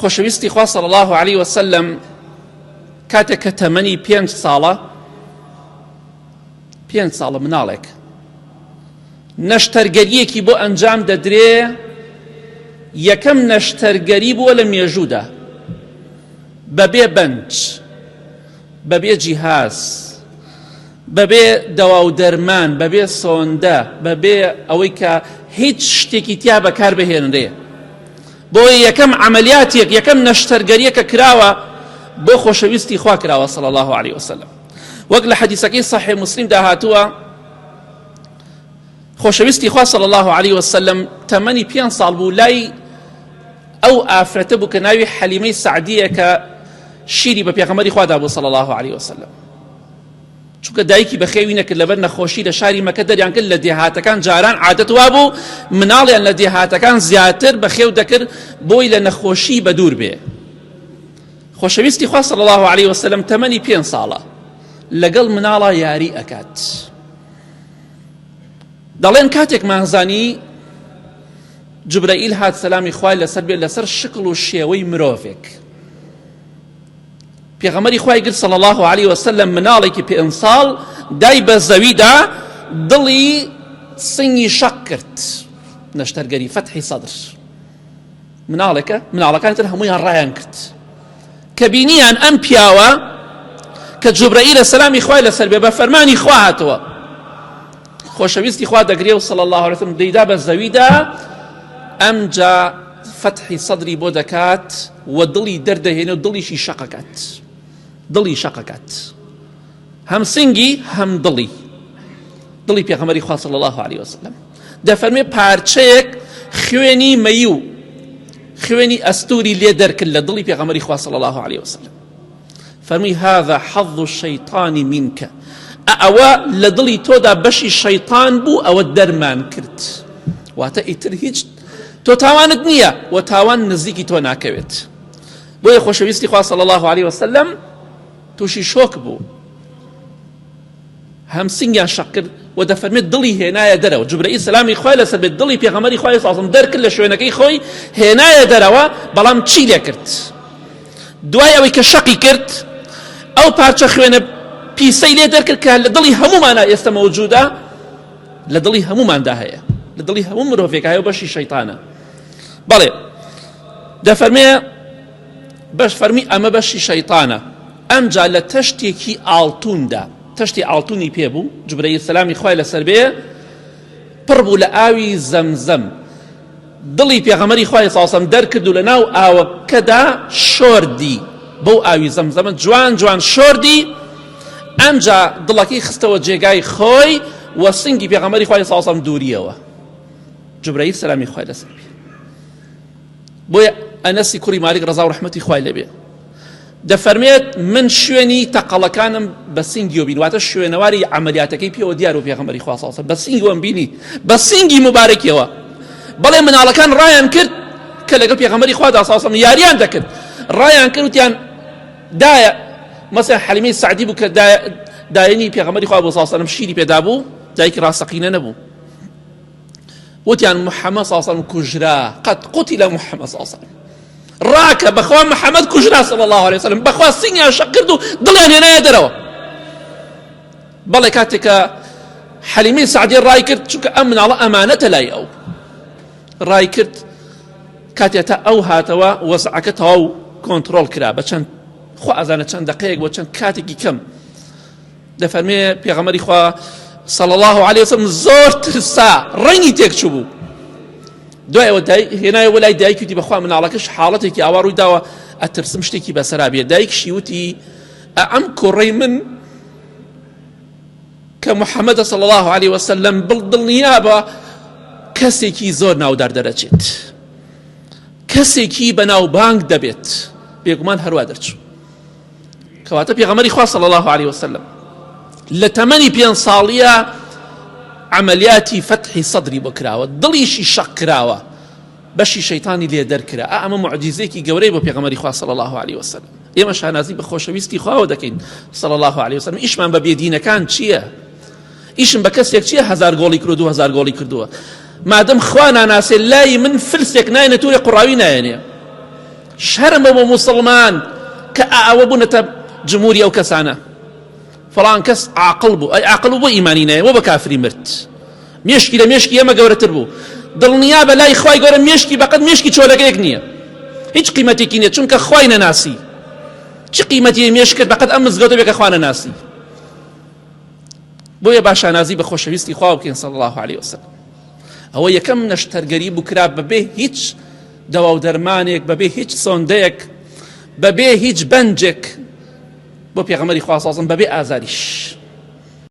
خۆشەویستی خوا صلی اللە علیه وسلم کاتێک کە تەمەنی پێنج ساڵە، پێنج ساڵە مناڵێک، نەشتەرگەریەکی بۆ ئەنجام دەدرێ، یەکەم نەشتەرگەری بووە لە مێژوودا بەبێ بەنج، بەبێ جیهاز، بەبێ دەوا و دەرمان، بەبێ سۆندە، بەبێ ئەوەی کە هیچ شتێکی تیا بەکار بهێنرێ. بۆیە یەکەم عەمەلیاتێک، یەکەم نەشتەرگەریە کە کراوە بۆ خۆشەویستی خوا کراوە صلی الله علیه وسلم. وەک لە حەدیسەکەی صحیح مسلمدا هاتووە، خۆشەویستی خوا صلی الله علیه وسلم تەمەنی پێنج ساڵ بوو، لای ئەو ئافرەتە بوو کە ناوی حەلیمەی سەعدیە کە شیری بە پێغەمبەری خوا دابوو صلی الله علیه وسلم. چونکە دایکی بەخێوی نەکرد لەبەر نەخۆشی لە شاری مەکە دەریان کرد لە دێهاتەکان جاران عادەت وابوو مناڵیان لە دێهاتەکان زیاتر بەخێو دەکرد بۆی لە نەخۆشی بەدوور بێ. خۆشەویستی خوا صلی الله علیه وسلم تەمەنی پێنج ساڵە لەگەڵ مناڵا یاری ئەکات. دەڵێن کاتێکمان زانی جوبرەئیل هات سەلامی خوای لەسەر بێت لەسەر شکڵ و شێوەی مرۆڤێک، پێغەمبەری خوای گرت صلی الله علیه وسلم مناڵێکی پێنج ساڵ دای بە زەویدا دڵی سنگی شەق کرد، نەشتەرگەری فەتحی سەدر. مناڵێکە مناڵەکان تر هەموویان ڕایان کرد کە بینیان ئەم پیاوە کە جوبرەئیلە سەلامی خوای لەسەر بێ بە فەرمانی خوا هاتووە، خۆشەویستی خوا دەگرێ و صلی الله علیه وسلم دەیدا بە زەویدا، ئەمجا فەتحی سەدری بۆ دەکات و دڵی دەردەهێنێ و دڵیشی شەقەکات، دڵی شەقەکات، هەم سنگی هەم دڵی، دڵی پێغەمبەری خوا صلی الله علیه وسلم. دەفەرمێ پارچەیەک خوێنی مەی و خوێنی ئەستوری لێ دەرکرد لە دڵی پێغەمبەری خوا صلی الله علیه وسلم. فەرمی هذا حظ الشیطان منك، ئەوە لە دڵی تۆدا بەشی شەیطان بوو، ئەوە دەرمان کرد، واتە ئیتر هیچ تۆ تاوانت نییە و تاوان نزیکی تۆ ناکەوێت. بۆیە خۆشەویستی خوا صلی الله علیه وسلم تووشی شۆک بوو، هەم سنگیان شەق کرد و دەفەرمێت دڵی هێنایە دەرەوە. جوبرەئیل سەلامی خوای لەسەر بێت دڵی پێغەمبەری خوای صلی الله علیه وسلم دەرکرد لە شوێنەکەی خۆی هێنایە دەرەوە، بەڵام چی لێ کرد؟ دوای ئەوەی کە شەقی کرد ئەو پارچە خوێنە پیسەی لێ دەرکرد کە لە دڵی هەموومانە ئێستا مەوجودە، لە دڵی هەمووماندا هەیە، لە دڵی هەموو مرۆڤێک هەیە و بەشی شەیتانە. بەڵێ دەفەرمێ بەش فەرمی ئەمە بەشی شەیتانە. ئەمجا لە تەشتێکی ئاڵتوندا، تەشتی ئاڵتونی پێ بوو، جوبرەئیل سەلامی خوای لەسەر بێ پڕ بوو لە ئاوی زەمزەم، دڵی پێغەمبەری خوای صلی الله علیه وسلم دەرکرد و لە ناو ئاوەکەدا شۆردی، بەو ئاوی زەمزەمە جوان جوان شۆردی، ئەمجا دڵەکەی خستەوە جێگای خۆی و سنگی پێغەمبەری خوای صلی الله علیه وسلم دووریەوە. جوبرەئیل سەلامی خوای لەسەر بێ. بۆیە ئەنەسی کوڕی مالیک ڕەزا و ڕەحمەتی خوای لێبێ دەفەرمێت من شوێنی تەقەڵەکانم بە سینگیەوە بین، واتە شوێنەواری عەمەلیاتەکەی پێوە دیار و پێغەمبەری خوا صلی الله علیه و سلم بە سینگەوەم بینی، بە سینگی موبارەکیەوە. بەڵێ مناڵەکان ڕایان کرد کە لەگەڵ پێغەمبەری خوادا صلی الله علیه و سلم یاریان دەکرد، ڕایان کرد وتیان دایە، مەسەلەن حەلیمەی سەعدی بوو کە دایەنی پێغەمبەری خوا بوو صلی الله علیه و سلم شیری پێدا بوو، دایکی ڕاستەقینە نەبوو. وتیان محەممەد صلی الله علیه و سلم کوژرا، قد قتل محمد صلی الله علیه و سلم، ڕاکە بەخوا محەممەد کوژرا صلی الله علیه و سلم، بەخوا سینگیان شەق کرد و دڵیان هێنایە دەرەوە. بەڵێ کاتێک کە حەلیمەی سەعدی ڕای کرد، چونکە ئەم مناڵە ئەمانەتە لای ئەو، ڕای کرد کاتێ تا ئەو هاتەوە وەزعەکە تەواو کۆنتڕۆڵ کرا بە چەند خوا ئازانە چەند دقەیەک بۆ چەند کاتێکی کەم. دەفەرمێ پێغەمبەری خوا صلی الله علیه وسلم زۆر ترسا، ڕەنگی تێکچوو بوو. دوای ئەوە هێنایە وەلای دایکی وتی بەخوا مناڵەکەش حاڵەتێکی ئاوا ڕووی داوە، ئەترسم شتێکی بەسەرا بێ. دایکشی وتی ئەم کوڕەی من کە محەممەدە صلی الله علیه وسلم بڵ دڵنیابە کەسێکی زۆر ناودار دەرەچێت، کەسێکی بەناوبانگ دەبێت. بێگومان هەروا دەرچوو. کەواتە پێغەمبەری خوا صلی الله علیه وسلم لە تەمەنی پێنج ساڵیە عملیاتی فەتحی سەدری بۆ کراوە، دڵیشی شەق کراوە، بەشی شەیتانی لێ دەرکرا. ئەمە معجزەیەکی گەورەی بۆ پێغەمبەری خوا صلی الله علیه وسلم. ئێمە شانازی بە خۆشەویستی خواوە دەکەین صلی الله علیه وسلم. ئیشمان بە بێدینەکان چییە؟ ئیشم بە کەسێک چییە 1000 گۆڵی کردووە، 2000 گۆڵی کردووە؟ مادەم خوا ناناسێ لای من فلسێک نایەنێ، تورێ قوڕاوی نایەنێ. شەرمە بۆ موسڵمان کە ئەوە بوونەتە جمهوری ئەو کەسانە. فڵان کەس عاقڵ بوو، ئەی عاقڵ بوو بۆ ئیمانی نایە، بۆ بە کافری مرد؟ مێشکی لە مێشکی ئێمە گەورەتر بوو. دڵنیا بە لای خوای گەورە مێشکی بەقەد مێشکی چۆلەکەیەک نییە، هیچ قیمەتێکی نییە، چونکە خوای نەناسی. چ قیمەتی مێشکت بەقەد ئەم مزگەوتە بێ کە خوا نەناسی؟ بۆیە با شانازی بە خۆشەویستی خوا بکەین صلی الله علیه وسلم. ئەوە یەکەم نەشتەرگەری بوو کرا بەبێ هیچ دەوا و دەرمانێک، بەبێ هیچ سۆندەیەک، بەبێ هیچ بەنجێک بۆ پێغەمبەری خوا صلی الله علیه وسلم، بەبێ ئازاریش.